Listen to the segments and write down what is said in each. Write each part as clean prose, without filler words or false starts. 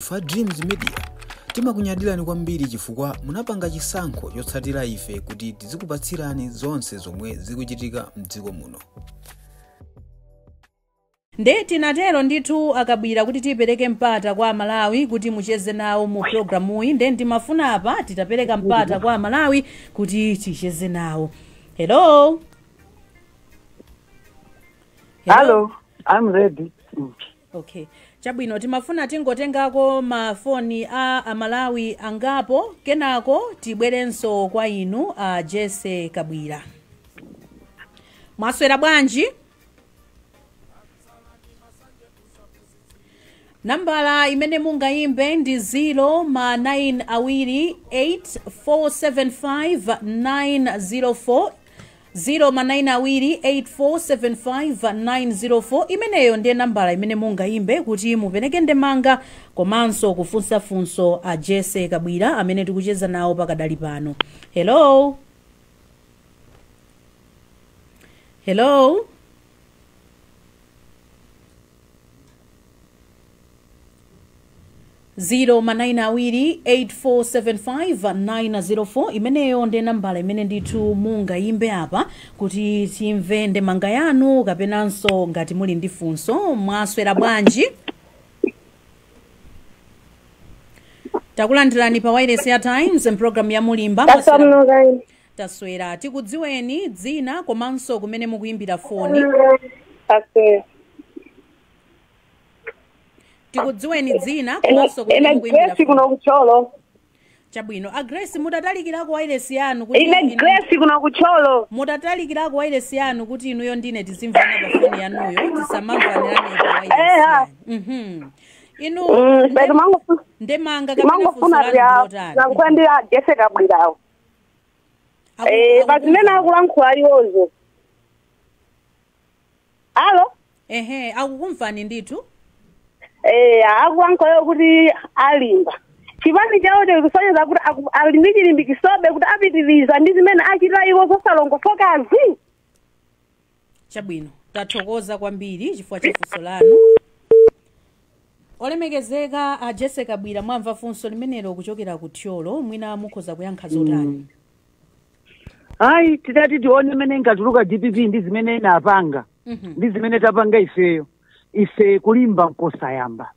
Ife a Dreams Media timakunyadirani kwambiri chifukwa munapanga chisankho chotsatira ife kuti tizikupatsirani zonse zomwe zikuchitika mdziko muno. Nde tinatero ndithu a Kabwira kuti tipereke mpata kwa Amalawi kuti mucheze nawo mu programuyi, nde ndimafuna apa titapereka mpata kwa Amalawi kuti ticheze nawo. Hello? Hello? Hello, I'm ready. Okay. Chabwino, timafuna tingotengako mafoni a Amalawi angapo, kenako tibwerenso kwa inu a Jesse Kabwira. Mwaswera bwanji? Nambala imene mungayimbe ndi 0 ma 9 awiri 8 475 904, 0 ma 9 awiri 8 475 904. Imeneyo ndiye nambala imene mungayimbe kuti mupereke ndemanga komanso kufunsa funso a Jesse Kabwira amene tikucheza nawo pakadali pano. Hello? Hello? 0 ma 9 awiri 8475 904, imeneyo ndi nambala imene ndithu mungayimbe apa kuti timve ndemanga yanu kapenanso ngati muli ndi funso. Mwaswera bwanji? Takulandirani pa wireless ya Times program ya Mulimba. Taswera. Taswera. Tikudziweni dzina komanso kumene mukuyimbira foni. Taswera. Tikudziweni dzina komanso kumene mukuyimbira Grace kuno kucholo. Chabwino. A Grace, mutatalikirako wireless yanu kuti Ine Grace kuno kucholo. Mutatalikirako wireless yanu kuti inuyo ndine tizimvana pa foni yanuyo, tisamamvanirane pa wireless. Inu ndemanga kapena funso lanu ndilotani? Nankwendira Jesse Kabwirawo. Pazimene akulankhula iwozo. Alo? Ehe, akukumvani ndithu. Akulankhula kuti alimba. Chipani chawo chikusonyeza kuti ali ndi chilimbikisobe kuti apitiriza ndi zimene achita iwo zosalongosokazi. Chabwino, tathokoza kwambiri chifukwa cha funso lanu. Olemekezeka a Jesse Kabwira, mwamva funso limenelo kuchokera ku Thyolo, mwina mukhoza kuyankha zotani? Ayi, tidati tione mene ngatuluka DPP ndi zimene inapanga. Ndi zimene tapanga ifeyo. Ife kulimba nkosayamba.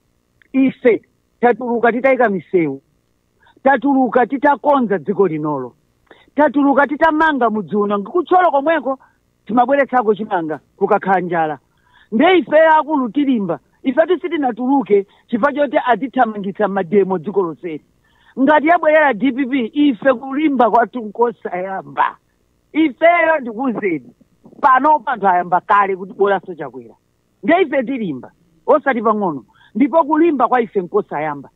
Ife tatuluka titayika misewu. Tatuluka titakonza dziko linolo. Tatuluka titamanga mudzi uno, ngikuthyolo komweko timabweretsako chimanga kukakhala njala. Nde ife akulu tilimba. Ife tisitinatuluke chifukwa choti atithamangitsa mademo dziko lonseli. Ngati yabwerera DPP, ife kulimba kwathu nkosayamba. Ifeyo ndikuzeni. Pano anthu ayamba kale kuti bolanso Chakwera. Nde ife tilimba, osati pang'ono. Ndipo kulimba kwa ife nkosayamba.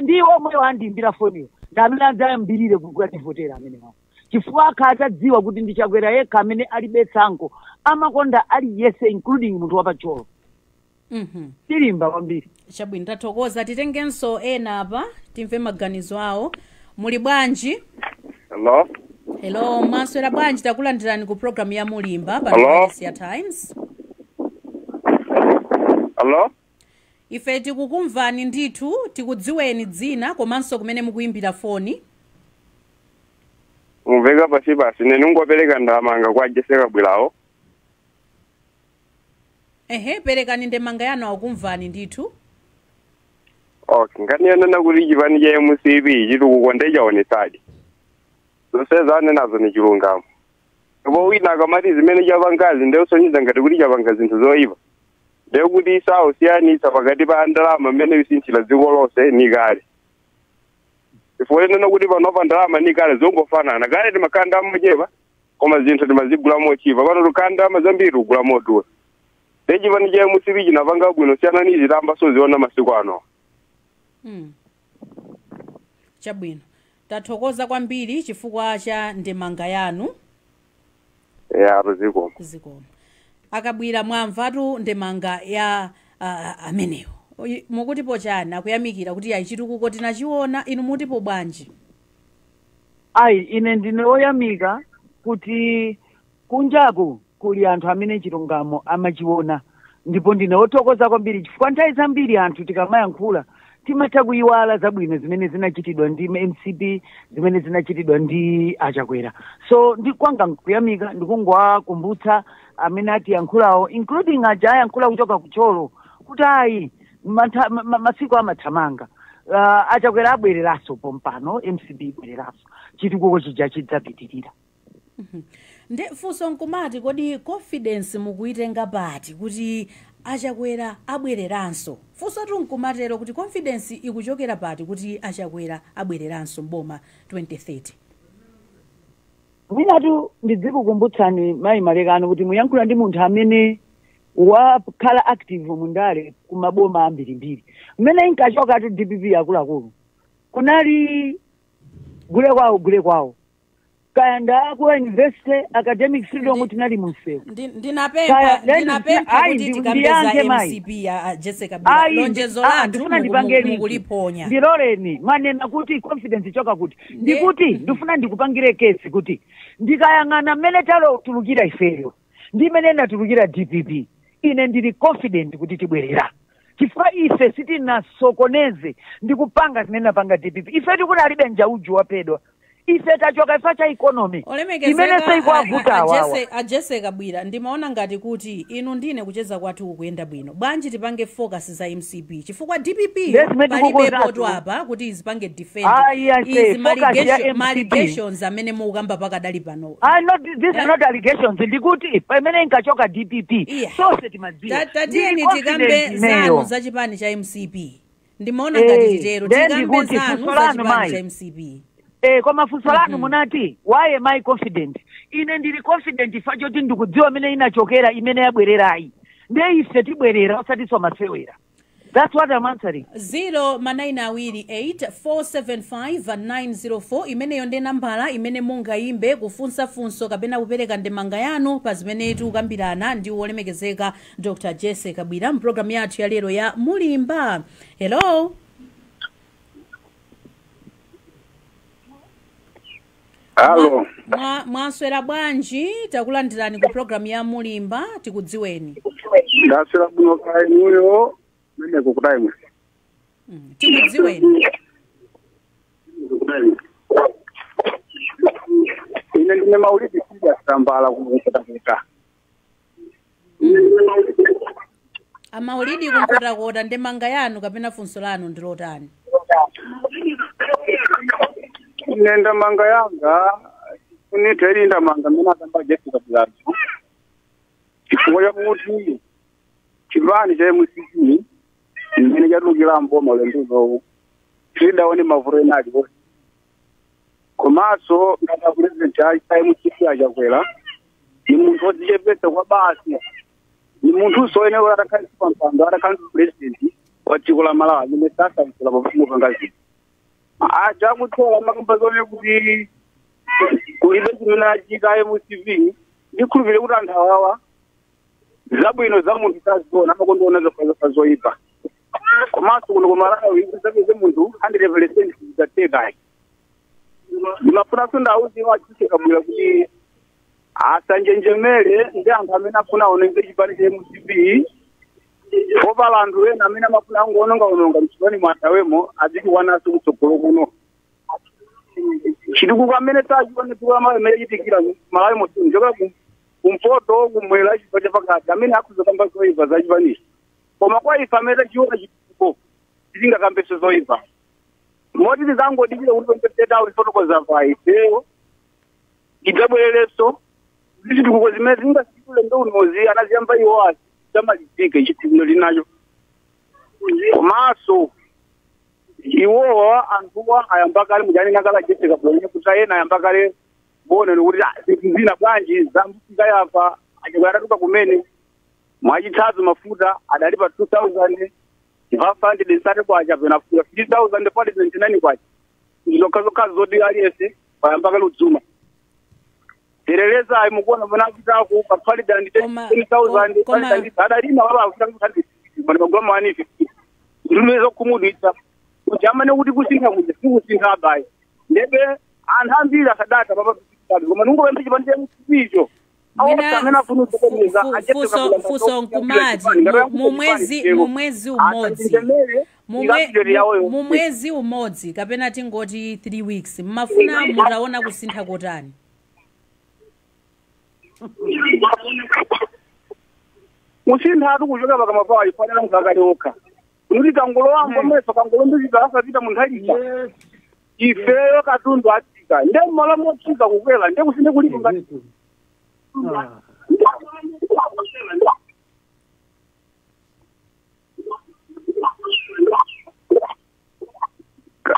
Ndi omweyo andiyimbira foniyo. Ndi amene adzayambirire kukativotera amenewo. Chifukwa akhala atadziwa kuti ndi Chakwera yekha amene alibe tsankho, amakonda aliyense including munthu wapatcholo. Tilimba kwambiri. Chabwino, tathokoza. Titengenso ena apa timve maganizo awo. Muli bwanji? Hello? Hello, mwaswera bwanji? Takulandirani ku program ya Mulimba pa ya Times. Hello? Ife tikukumvani ndithu, tikudziweni dzina komanso kumene mukuyimbira foni. Mumveka pasi pasi, ine ningopereka ndemanga kwa Jesse Kabwirawo. Ehe, perekani ndemanga yanu, akumvani ndithu. Okay, ngati yanena kuti chipani cha MCP chitukuko ndechaonetsadi. Zonse zanenazo ni chilungamo. Ndipo wina akamati zimene chapangazi ndeyosonyeza ngati kuti chapanga zinthu zoyipa. Ndekuti isawusiyanitsa pakati pa ndalama mmene isinthira dziko lonse ni kale. Chifukwa nena kuti panopa ndalama ni kale zongofanana. Kale timakhala ndalama mochepa, koma zinthu timazigula mochipa. Pano tikhala ndalama zambiri tikugula modula. Ndiye chipani cha MCP chinapanga bwino siyana ni zitamba soziona masiku ano. Chabwino, tathokoza kwambiri chifukwa cha ndemanga yanu. Ya, zikomo. Zikomo. Akabwira, mwamvatu ndemanga ya amenewo. Mukutipo chani? Akuyamikira kuti ayi chitukuko tinachiona, inu mutipo bwanji? Ayi, ine ndine woyamika kuti kunjaku kuli anthu amene chilungamo amachiona, ndipo ndine wothokoza kwambiri chifukwa nthawi zambiri anthu tikamayankhula Timatha kuyiwala zabwino zimene zinachitidwa ndi MCP, zimene zinachitidwa ndi Achakwera. So ndikwanga nkuyamika, ndikungowakumbutsa amene atiyankhulawo, including aja ayankhula kuchoka kucholo, kuti ayi, masiku amathamanga. Achakwera abwereranso pompano, MCP ibwereranso, chitukuko chija chidzapitirira. Nde funso nkumati, kodi confidence mukuitenga pati kuti Achakwera abwereranso? Funso tu nkumatero kuti confidence ikuchokera pati kuti Achakwera abwereranso mboma 2030? Mwinatu ndidzikukumbutsani, mayi Malekano, kuti muyankhula ndi munthu amene wakhala active mundale kumaboma ambirimbiri. Mmene inkachokatu DPP, akuluakulu, kunali gule kwawo, gule kwawo, kaya ndaku university, academic freedom, tinali munsewu. Ndinapempha ndinapempha kuti tikambe za Ndiyankhe, mayi. MCP ya Jessica Bila. Ayi, Lonjezo lathu ndifuna ndipange link. Mukuliponya. Ndiloleni, mwanena kuti confidence choka kuti, ndikuti ndifuna ndikupangire case kuti ndikayang'ana mmene talotulukira ifeyo ndi mmene natulukira DPP, ine ndili confident kuti tibwerera, chifukwa ife sitinasokoneze ndikupanga zimene napanga DPP. Ife tikuti alibe njauju wapedwa, ife tachoka ifa cha economy imene seikuwavuta awawa. A Jessica Bwira, ndimaona ngati kuti inu ndine kucheza kwathu kukuyenda bwino. Bwanji tipange focus za MCP? Chifukwa DPP Yes, zimene palibepo tikukonzatu. tu apa kuti izipange defend Ayi, I say, izi focus ya MCP. Allegations amene mukamba pakadali pano. Ah, not, these are not allegations. Ndikuti pamene inkachoka DPP, sonse timadziwa. Tatiyeni Ndili confident tikambe ineyo. zanu za chipani cha MCP. Ndimaona ngati titero, Then tikambe ndikuti zanu funso za lanu, chipani mayi. cha MCP. Koma funso lanu munati, why am I confident? Ine ndili confident ifa choti ndikudziwa imene inachokera, imene yabwererayi. Ndiye ife tibwerera, osatinso masewera. That's what I'm answering. 0 9 2 8 475 904, imeneyo ndi nambala imene mungayimbe kufunsa funso kapena kupereka ndemanga yanu pa zimene tikukambirana ndi wolemekezeka Dr Jesse Kabwira mpulogalamu yathu ya lero ya Mulimba. Hello. Halo. Mwaswera bwanji? Takulandirani ku programu ya Mulimba. Tikudziweni. Ndaswera bwino, kaya inuyo meneko kutaimwe? Tikudziweni. Ine ndine Maulidi Sida Sambala kuMkotakota. Amaulidi kuMkotakota, ndemanga yanu kapena funso lanu ndilotani? Ine ndemanga yanga kuniteri, ndemanga mene akamba Jessica Bulazi, chifukwa chakuti chipani cha MCP imene chatulukira mboma ulendozowu tidaone mavuto ena alipo. Komanso ngati president a MCP Achakwera ni munthu wodzichepetsa kwa basi, ni munthu soyenera atakhala pampando, atakhala president wa dziko la Malawi amene sasankhula popanga zinthu. Aja kuthola makampazone kuti kulibe chimene achita MCP, ndikhulupirire kuti anthu awawa zabwino za munthu saziona, amakondiona zokha zoyipa. Komanso kuno kuMalawi kusapeze munthu 100% zidzatekayi. Ndimafunanso ndauziwa Kabwira kuti asanjenjemere ndi anthu amene afuna aonenge chipani cha MCP, popala anthu ena amene amafuna angoonongaononga mchipani mwatawemo azikuwananso kutsogolo kuno. Chitukuko amene tachione dziko la Malawi imene chitikira Malawi monse, njoka kumpoto, kumwera, chigawo chapakati, amene akuzokamba zoyipa za chipanichi, koma kwa ife amene tachiona chitukuko tisingakambeso zoyipa, moti tizangodikira kuti 2030 ifotokoza pa ifeyo idzabwererenso kuti chitukuko zimene zingasikule ndeunozi anaziyamba iwo asi zamalizike chitukuko linacho. Komanso iwowa anthuwa ayamba kale mujani nakala Jessica Bwenya kuti ena ayamba kale bone nokuti zinthu zina bwanji zambusika yafa Achakwera atatuka kumene. Mwachitsanzo, mafuta adali pa 2530 kwacha, pena fuka 3429 kwacha. Zokha zokha zoti aliyense wayamba kale udzuma terereza ayi mukuona muna akitako pa 110,000 adalima waba magula 150. Ndine zokhumudwitsa kuti amene kuti kusintha kuja sikusintha abayi, ndebe anthu ambiri asadata papa, koma ningopempha chipani cha MCP icho. Mwina amene afuna kusokoneza funso nkumati mumwezi umodzi, mumwezi umodzi kapena tingoti 3 weeks, mmafuna mutaona kusintha kotani? Musintha atu kuchoka pakamwa pawo ifanira mukakali okha kuti kangolowambo mmeso kangolombizika asapita munthalika ifeyo katundu atsika nde mmalo motsika kukwela nde kusinde kulipo ngati.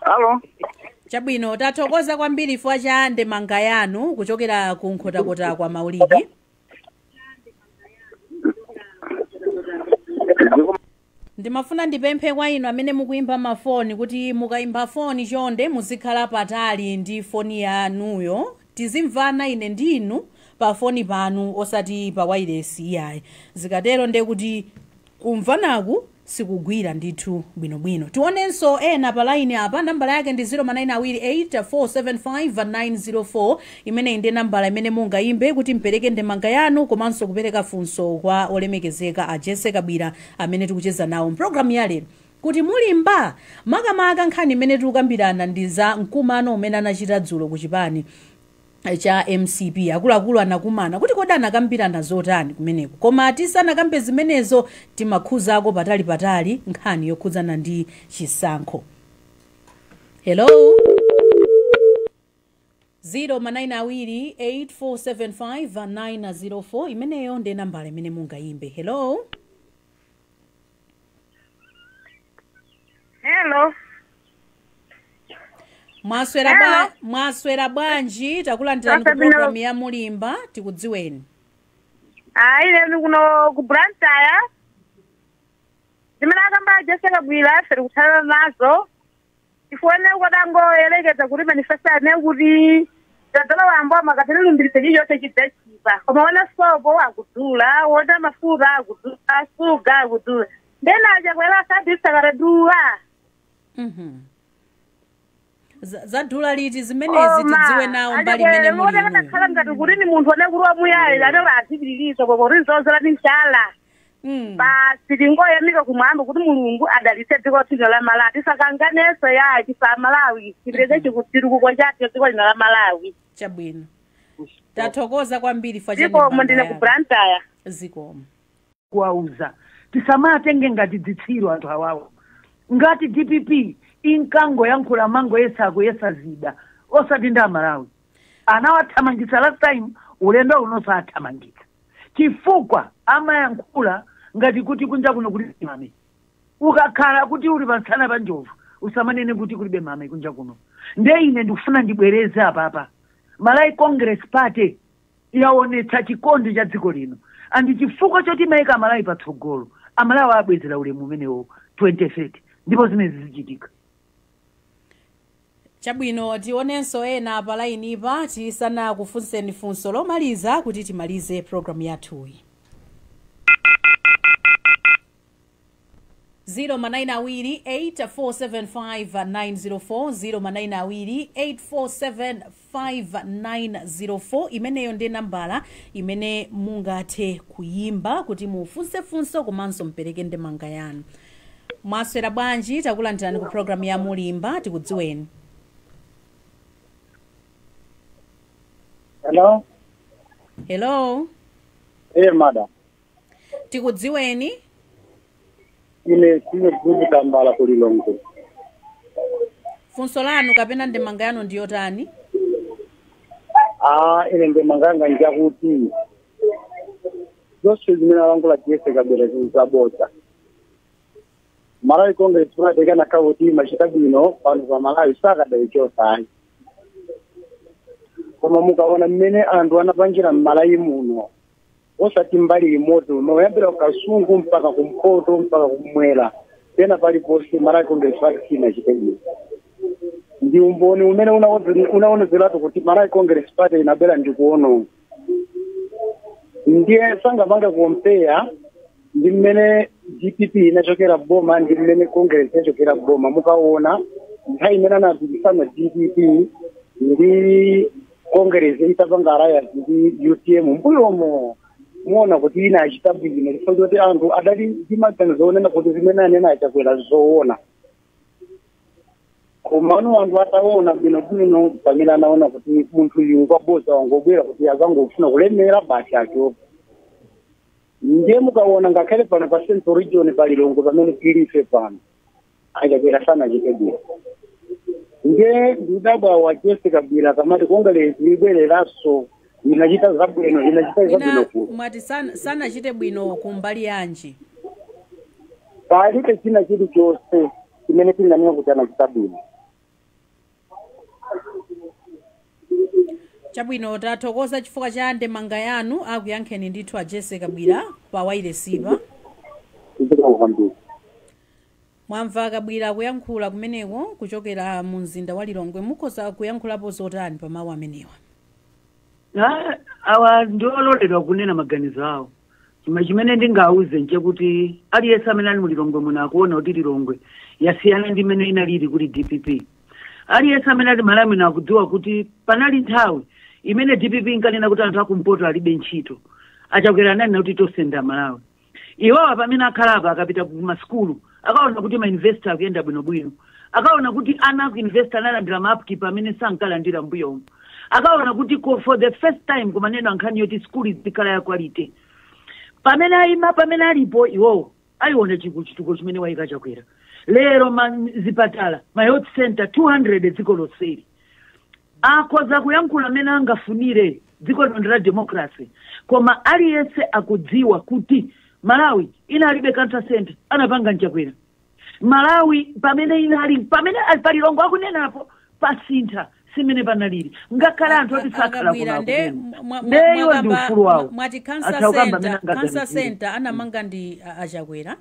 Alo. Chabwino, tathokoza kwambiri chifukwa cha ndemanga yanu kuchokera ku Nkhotakota kwa Maulidi. Ndimafuna ndipemphe kwa inu amene mukuimba mafoni kuti mukayimba foni chonde muzikhala patali ndi foni yanuyo, tizimvana ine ndi inu pa foni panu osati pa wireless iyayi. Zikatero nde kuti kumvanaku sikugwira ndithu bwinobwino. Tionenso ena pa line apa, nambala yake ndi 0928475 imeneyi ndi nambala imene mungayimbe kuti mpereke ndemanga yanu komanso kupereka funso kwa olemekezeka a Jesse Kabwila amene tikucheza nawo mpulogalamu ya lero kuti mulimba. Makamaka nkhani imene tikukambirana ndi za mkumano umene anachita dzulo ku chipani cha MCP. Akuluakulu anakumana kuti kodi anakambirana zotani kumeneko? Koma tisanakambe zimenezo, timakhuzako patali patali nkhani yokhudzana ndi chisankho. Hello, 0 manayina 2 8475 904, imeneyo ndi nambala imene mungayimbe. Hello. Hello. Mwaswera Hello. Mwaswera bwanji? Takulandirani ku Tasabina. programu ya Mulimba, tikudziweni. Ayi, lero kuno ku Blantyre. Zimene akamba Jesse Kabwila feri kuthalana nazo. Chifukwa kwatangoyerekeza kuti manifesto ane kuti tadzala wambo makatene lumbiritse chilichonse chidzachipa. Koma wona sopo akudula, wona mafuta akudula, suga akudula. Ndena achakwera asabisa karadula. Zadula liti zimenezi? Tidziwe nawo mbali imene muli inuyo. Akhala ngati kuti ni munthu ane kuti wamuyaya ane azipitiriza koma kuti nzozera ndi nshala. Basi, tingoyamika kumwamba kuti Mulungu adalitse dziko lino la Malawi. Tisakanganenso ya chifa Malawi, chipitirize chikuchitukuko chathu dziko lino la Malawi. Chabwino, tathokoza kwambiri fa Zikomo, ndine ku Blantyre. Zikomo. Kuwauza tisamatenge ngati dzitsiru anthu awawo. Ngati DPP inkangoyankhula mango yesako yesazida osati ndi Amalawi anawathamangitsa last time, ulendo uno sathamangitsa chifukwa amayankhula ngati kuti kunja kuno kulibe mame. Ukakhala kuti uli pansana pa njovu, usamanene kuti kulibe mame kunja kuno. Nde ine ndikufuna ndibwereze apapa, Malawi Congress Party yaonetsa chikondi cha dziko lino, and chifukwa choti mayika Amalawi patsogolo, Amalawi abwezera ulemu umenewo 2030, ndipo zimene zichitika. Chabwino, tionenso ena pa lainipa tisanakufunseni funso lomaliza kuti timalize programu yathuyi. 0 manayina 2 8475 904, 0 manayina 2 8475 904, imeneyo ndi nambala imene mungathe kuyimba kuti mufunse funso komanso mpereke ndemanga yanu. Mwaswera bwanji? Takulandirani ku programu ya Mulimba, tikudziweni. Hello. Hello. Eh, madam. Tikudziweni. Ine sine Gudu Tambala kulilongo. Funso lanu kapena ndemanga yanu ndiyotani? Ah, ine ndemanga njakuti zonse zimene alankhula Jesse Kabwila zabodza. Malawi Congress Party kanakhala kuti machita bwino pano pa Malawi, sakadayichosa ayi. Koma mukaona mmene anthu anapangira m'Malawi muno, osati mbali imodzi, kuyambira kuKasungu mpaka kumpoto mpaka kumwera, pena paliponse, Malawi Congress Party sinachite bwino. Ndi umboni umene unaonezeratu kuti Malawi Congress Party inabera ndi kuononga. Ndiye sangapange compare ndi mmene DPP inachokera boma ndi mmene Congress inachokera boma. Mukaona nthawi imene anapikisana DPP ndi Congress itapanga alliance ndi UTM mbuyomo, muona kuti ina achita bwino, chifukwa choti anthu adali ndi maganizo onena kuti zimene anena aChakwera zoona. Komano anthu ataona bwinobwino, pamene anaona kuti munthu uyu ngwaboza, wangobwera kuti azangofuna kulemera basi, achoka. Ndiye mukaona ngakhale pano pa Central Region, pa Lilongwe pamene tilife pano, aChakwera sanachite bwino. Ndiye ndidabwa wa Jessica Kabwila kamati Congress ibwereranso inachita zabwino, inachita zabwino Ina kuti mwati sanachite bwino kumbali yanji? Palibe china chilichonse chimene tinganena kuti anachita bwino. Chabwino, tathokoza chifukwa cha ndemanga yanu. Akuyankheni ndithu a Jessica Kabwila pa wailesipa. Zikomo kwambiri. Mwamva Kabwila kuyankhula kumeneko kuchokera mu mzinda wa Lilongwe. Mukhoza kuyankhulapo zotani pa mawu amenewa? Ah, awa ndiololedwa kunena maganizo awo. Chimwe chimene ndingauze nchekuti aliyense amene ali mu Lilongwe muno akuona kuti Lilongwe yasiyana ndi imene inalili kuli DPP. Aliyense amene ali Malawi muno akudziwa kuti panali nthawi imene DPP inkanena kuti anthu akumpoto alibe ntchito. AChakwera ananena kuti tosenda Malawi. Iwawa pamene akhalapa, akapita ku masukulu akaona kuti ma university akuyenda bwinobwino, akaona kuti ana aku university analandira ma upkeep amene sankalandira mbuyomo, akaona kuti for the first time kumaneno ankhani yoti skulu izikhala ya quality. Pamene ayima, pamene alipo iwowo, ayiona chitukuko chimene wayika Chakwera lero, ma zipatala, ma health center 200 dziko lonseli. Akhoza kuyankhula amene angafunire, dziko lino ndi la democracy, koma aliyense akudziwa kuti Malawi inalibe cancer center, anapanga nChakwera. Malawi pamene inali, pamene ali palilongo akunenapo, pasintha simene panalili, ngakhale anthu oti sakhala Akabwira nde kuno nde iwo ndi ufulu wawo. Mwati cancer Atha kukamba amene center, cancer angaganizire. center anamanga ndi aChakwera?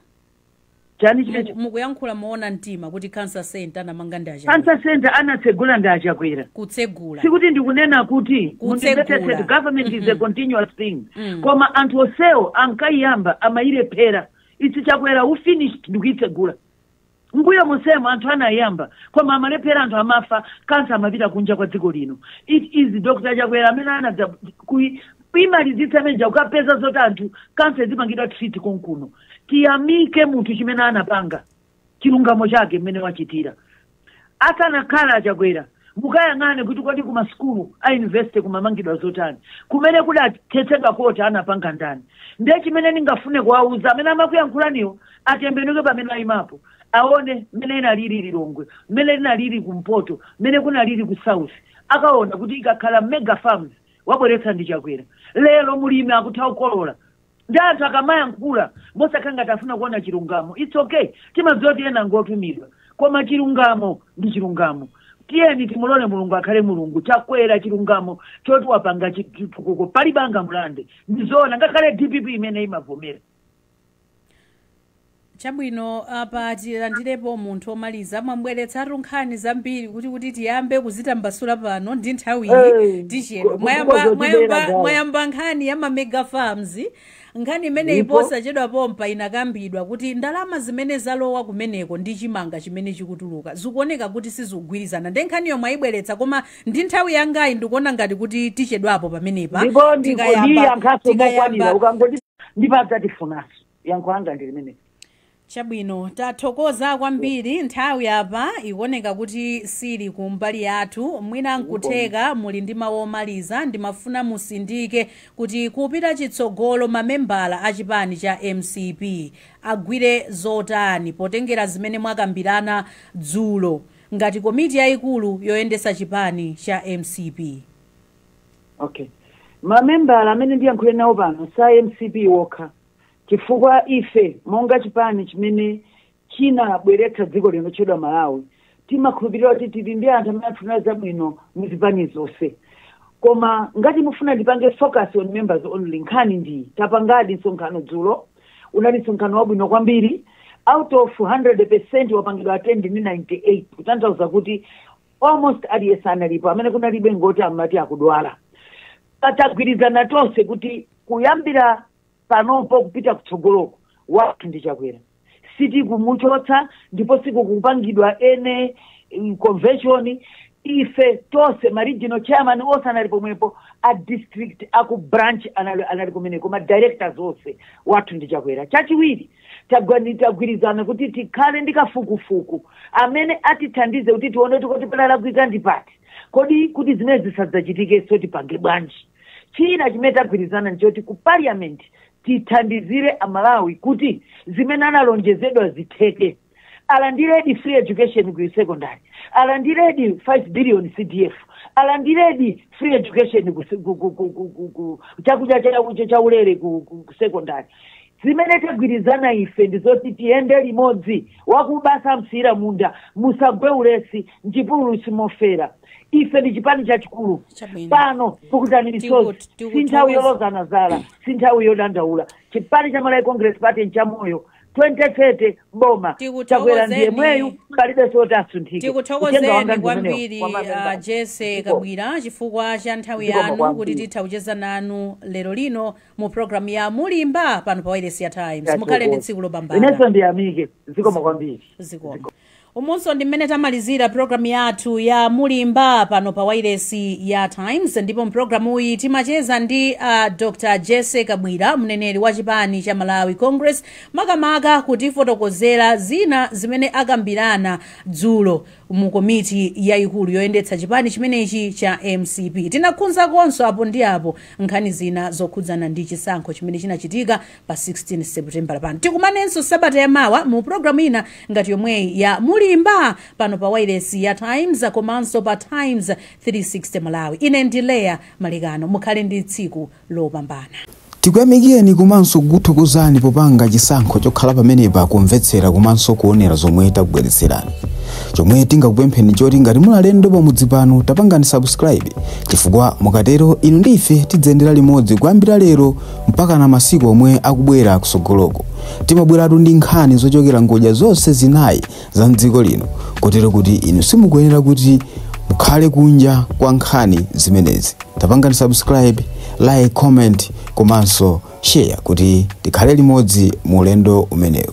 Chani chimecho? Mukuyankhula moona mtima kuti cancer center anamanga ndi aChakwera? Cancer center anatsegula ndi aChakwera. Kutsegula. Sikuti ndikunena kuti Kutsegula. mundimvetsetse, government is a continuous thing, koma anthu onsewo ankayiyamba amayilephera. Ichi Chakwera who finished ndikuitsegula. Mbuyo monsemo anthu anayamba koma amalephera, anthu amafa kansa, amapita kunja kwa dziko lino. It is Dr Chakwera amene anadza kuimalizitsa amenja, kukapeza zoti anthu kansa izipangidwa treat konkuno. Tiyamike munthu chimene anapanga, chilungamo chake mmene wachitira. Asanakhala aChakwera, mukayang'ane kuti kodi kumasukulu a university kumamangidwa zotani, kumene kudathetsedwa kota anapanga ndani? Ndiye chimene ndingafune kuwauza amene amakuyankhulaniwo, atembenuke pamene ayimapo, aone mmene inalili Lilongwe, mmene inalili kumpoto, mmene kunalili ku south, akaona kuti ikakhala mega farms wabweretsa ndi Chakwera. Lero mulimi akutha kukolola. Ndi anthu akamayankhula mosakhala ngati afuna kuona chilungamo, it's okay, timadziwa kuti ena ngotumidwa, koma chilungamo ndi chilungamo. Tiyeni timulole Mulungu akhale Mulungu. Chakwera chilungamo choti wapanga chitukuko, palibe angamulande, ndizoona, ngakhale DPP imene imavomera. Chabwino, apa tilandirepo munthu omaliza. Mwabweretsatu nkhani zambiri kuti tiyambe kuzitambasula pano ndi nthawi Eh, tichedwa. kukozo tibera gawo. Mwayamba nkhani ya ma mega farms, nkhani imene Ndipo? iposachedwa pompa inakambidwa kuti ndalama zimene zalowa kumeneko ndi chimanga chimene chikutuluka zikuoneka kuti sizikugwirizana. Ndi nkhaniyo mwayibweretsa, koma ndi nthawi yangayi ndikuona ngati kuti tichedwapo pamenepa. Ndipo ndiyankhaso mokwanira. Ukangoti ndipatsa, tifunanso yankho langa ndi limene. Chabwino, tathokoza kwambiri. Nthawi apa ikuoneka kuti sili kumbali yathu. Mwina nkutheka muli ndi mawu omaliza. Ndimafuna musindike kuti kupita chitsogolo mamembala a chipani cha MCP agwire zotani potengera zimene mwakambirana dzulo ngati komiti yayikulu yoyendesa chipani cha MCP. Okay, mamembala amene ndiyankhule nawo pano sa MCP wokha, chifukwa ife monga chipani chimene chinabweretsa dziko lino tchedwa Malawi, timakhulupirira kuti tili ndi anthu amene afuna zabwino muzipani zonse. Koma ngati mufuna ndipange focus on members only, nkhani ndi tapangadi msonkhano dzulo, unali msonkhano wabwino kwambiri. Out of 100 wapangidwa attend ndi 98, kutanthauza kuti almost aliyense analipo. Amene kunalibe ngoti amati akudwala. Tagwirizana tonse kuti kuyambira panopo kupita kutsogoloko, wathu ndi Chakwera, sitikumuchotsa ndipo sikukupangidwa ene convention. Ife tonse, ma regional chairman onse anali pomwepo, a district, aku branch anali kumeneko, ma directors onse. Wathu ndi Chakwera. Chachiwiri, tagwirizana kuti tikhale ndi kafukufuku amene atithandize kuti tione kuti palalakwika ndi pati, kodi kuti zimene zisadzachitikenso tipange bwanji. China chimene tagwirizana nchoti ku parliament tithandizire Amalawi kuti zimene analonjezedwa zitheke: alandiredi free education ku secondary, alandiredi 5 billion CDF, alandiredi free education ku chakudya chaulere ku secondary. Zimene tagwirizana ife ndizoti tiyende limodzi. Wakuba samsiyira munda, musagwe ulesi, mchipululu simofera. Ife ndi chipani chachikulu. Chabwino. Pano pukutani misozi, si nthawi yolozana zala, si nthawi yodandaula. Chipani cha Malawi Congress Party nchamoyo. 2030 boma. Chakwera ndiye mweyu, palibe soti asunthike. Uthenga wanga Tikuthokozeni ndi umenewo kwambiri, kwa mamembala. Jesse Zikomo. Kabwira, chifukwa cha nthawi Zikomo yanu kuti kwambiri. titha kucheza nanu lero lino mu programu ya Mulimba pano pa Wireless ya Times. Mukhale ndi tsiku lopambana. Inenso ndiyamike, zikomo kwambiri. Zikomo. Umunso ndi mmene tamalizira programu yathu ya Mulimba pano pa Wireless ya Times, ndipo mpulogalamuyi timacheza ndi Dr Jesse Kabwira, mneneri wa chipani cha Malawi Congress, makamaka kutifotokozera zina zimene akambirana dzulo mu komiti yayikulu yoyendetsa chipani chimenechi cha MCP. Tinakhunzakonso apo ndi apo nkhani zina zokhudzana ndi chisankho chimene chinachitika pa 16 September pano. Tikumanenso sabata yamawa mu programu ina ngati yomweyi ya Mulimba pano pa Wireless ya Times komanso pa Times 360 Malawi. Ine ndi Leya Malikano. Mukhale ndi tsiku lopambana. Tikuyamikeni komanso kukuthokozani popanga chisankho chokhala pamenepa kumvetsera komanso kuonera zomwe takubweretserani. Chomwe tingakupempheni choti ngati muli alendo pamudzi pano, tapangani subscribe, chifukwa mukatero inu ndi ife tidzayendera limodzi kuyambira lero mpaka na masiku omwe akubwera kusogoloko. Timabweratu ndi nkhani zochokera ngodya zonse zinayi za mdziko lino, kotero kuti inu simukuyenera kuti mukhale kunja kwa nkhani zimenezi. Tapangani subscribe, like, comment komanso share kuti tikhale limodzi mu ulendo umenewu.